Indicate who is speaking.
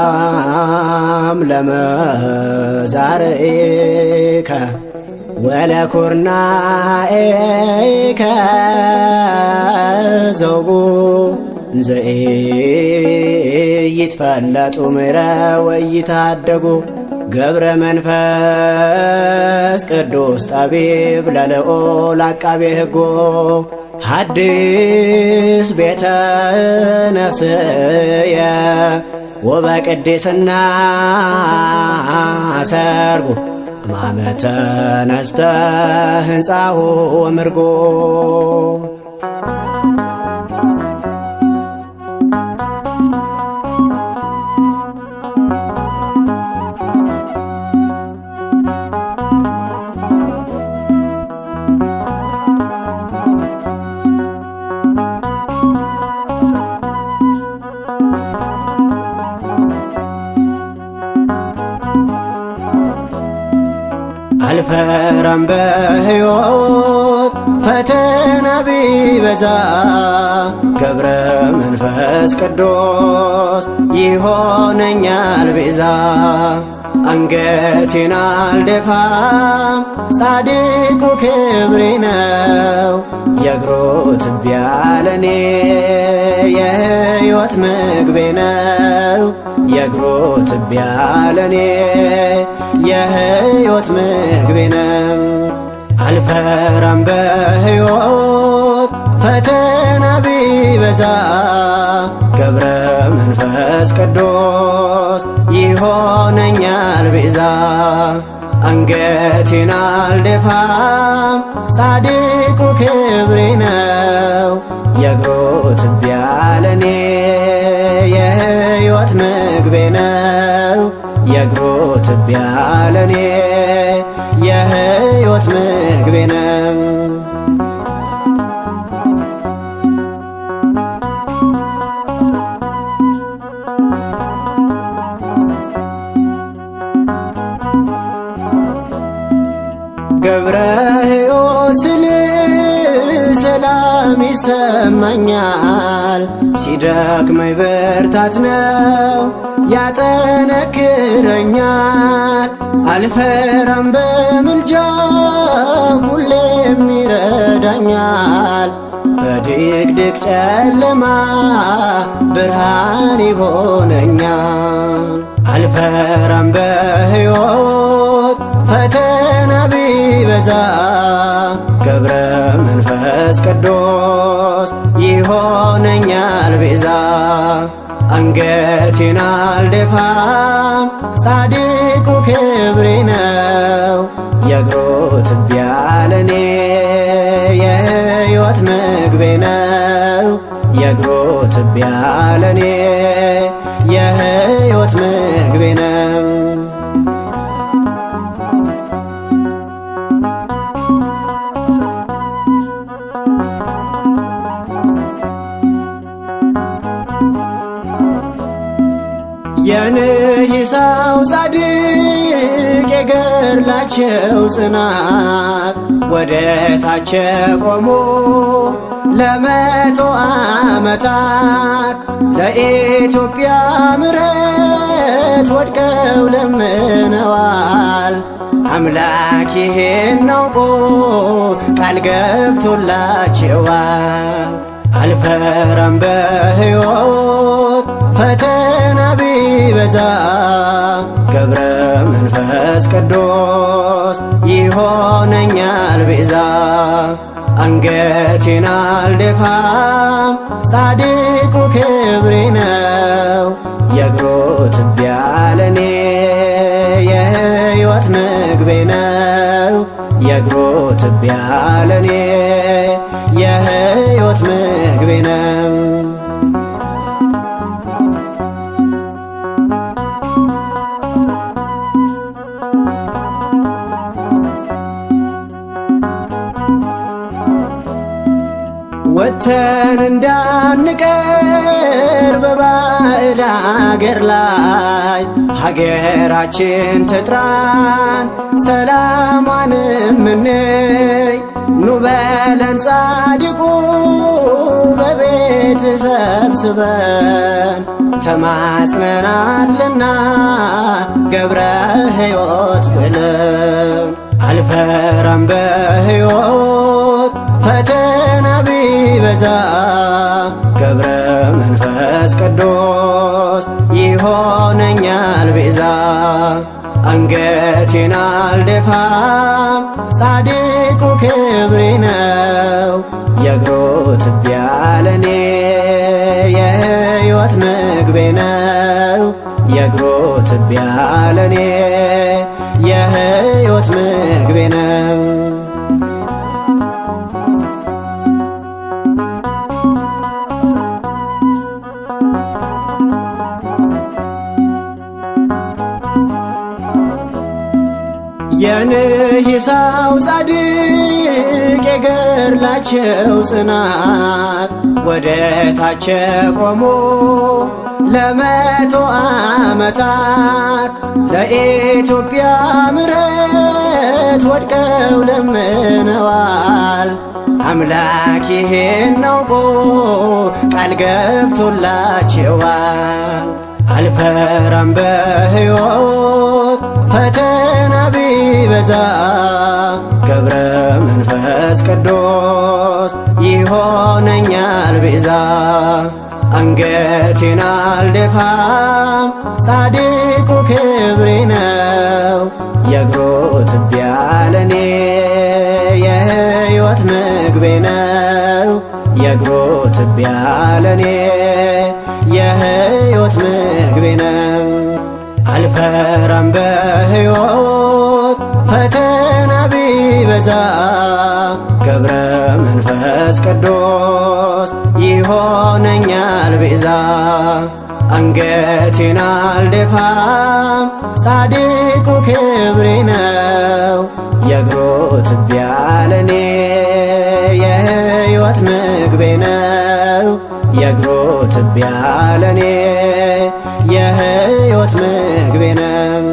Speaker 1: ሰላም ለመዛርኢከ ወለኩርናኤከ ዘውጉ እንዘኢይትፈለጡ ምረ ወይታደጉ ገብረ መንፈስ ቅዱስ ጠቢብ ለልዑል አቃቤ ሕጎ ሐዲስ ቤተ ነፍስየ ወበቅድስና ሰርጉ ማመተ ነስተ ሕንፃሁ ወምርጎ። አልፈራም በሕይወት ፈተና ቢበዛ፣ ገብረ መንፈስ ቅዱስ ይሆነኛል ቤዛ። አንገቴን አልደፋም፣ ጻድቁ ክብሬ ነው። የእግሩ ትቢያ ለኔ የሕይወት ምግቤ ነው። የእግሩ ትቢያ ለኔ የሕይወት ምግቤ ነው። አልፈራም በሕይወት ፈተና ቢበዛ፣ ገብረ መንፈስ ቅዱስ ይሆነኛል ቤዛ። አንገቴን አልደፋም፣ ጻድቁ ክብሬ ነው። የእግሩ ትቢያ ለኔ የሕይወት ምግቤ ነው። የእግሩ ትቢያ ለኔ የሕይወት ምግቤ ነው። ገብረ ሕይወት ስል ሰላም ይሰማኛል። ሲደክመኝ ብርታት ነው ያጠነክረኛል። አልፈራም በምልጃ ሁሌም ይረዳኛል። በድቅድቅ ጨለማ ብርሃን ይሆነኛል። አልፈራም በሕይወት ፈተና ቢበዛ፣ ገብረ መንፈስ ቅዱስ ይሆነኛል ቤዛ። አንገቴን አልደፋም፣ ጻድቁ ክብሬ ነው። የእግሩ ትቢያ ለኔ የሕይወት ምግቤ ነው። የእግሩ ትቢያ ለኔ የሕይወት ምግቤ ነው። የንሂሳው ጻድቅ የገድላቸው ጽናት ወደ ታች ቆሙ ለ100 ዓመታት ለኢትዮጵያ ምሕረት ወድቀው ለምነዋል። አምላክ ይህን አውቆ ቃል ገብቶላቸዋል። አልፈራም በሕይወት ፈተና ቢበዛ፣ ገብረ መንፈስ ቅዱስ ይሆነኛል ቤዛ። አንገቴን አልደፋም፣ ጻድቁ ክብሬ ነው። የእግሩ ትቢያ ለኔ የሕይወት ምግቤ ነው። የእግሩ ትቢያ ለኔ የሕይወት ምግቤ ነው። ወጥተን እንዳንቀር በባዕድ አገር ላይ ሀገራችን ትጥራን ሰላሟንም እንይ። ኑ በለን ጻድቁ በቤት ሰብስበ ተሰብስበን ተማጽነናልና ገብረ ሕይወት ብለን። አልፈራም በሕይወት ፈተና ቢበዛ፣ ገብረ መንፈስ ቅዱስ ይሆነኛል ቤዛ። አንገቴን አልደፋም፣ ጻድቁ ክብሬ ነው። የእግሩ ትቢያ ለኔ የሕይወት ምግቤ ነው። የእግሩ ትቢያ ለኔ የሕይወት ምግቤ ነው። የንሂሳው ጻድቅ የገድላቸው ጽናት፣ ወደ ታች ቆሞ ለ100 ዓመታት ለኢትዮጵያ ምሕረት ወድቀው ለምነዋል። አምላክ ይሄን አውቆ ቃል ገብቶላቸዋል። አልፈራም በሕይወት ፈተና ቢበዛ፣ ገብረ መንፈስ ቅዱስ ይሆነኛል ቤዛ። አንገቴን አልደፋም፣ ጻድቁ ክብሬ ነው። የእግሩ ትቢያ ለኔ የሕይወት ምግቤ ነው። የእግሩ ትቢያ ለኔ የሕይወት ምግቤ ነው። አልፈራም በሕይወት ፈተና ቢበዛ፣ ገብረ መንፈስ ቅዱስ ይሆነኛል ቤዛ። አንገቴን አልደፋም፣ ጻድቁ ክብሬ ነው። የእግሩ ትቢያ ለኔ የሕይወት ምግቤ ነው። የእግሩ ትቢያ ለኔ የሕይወት ምግቤ ነው።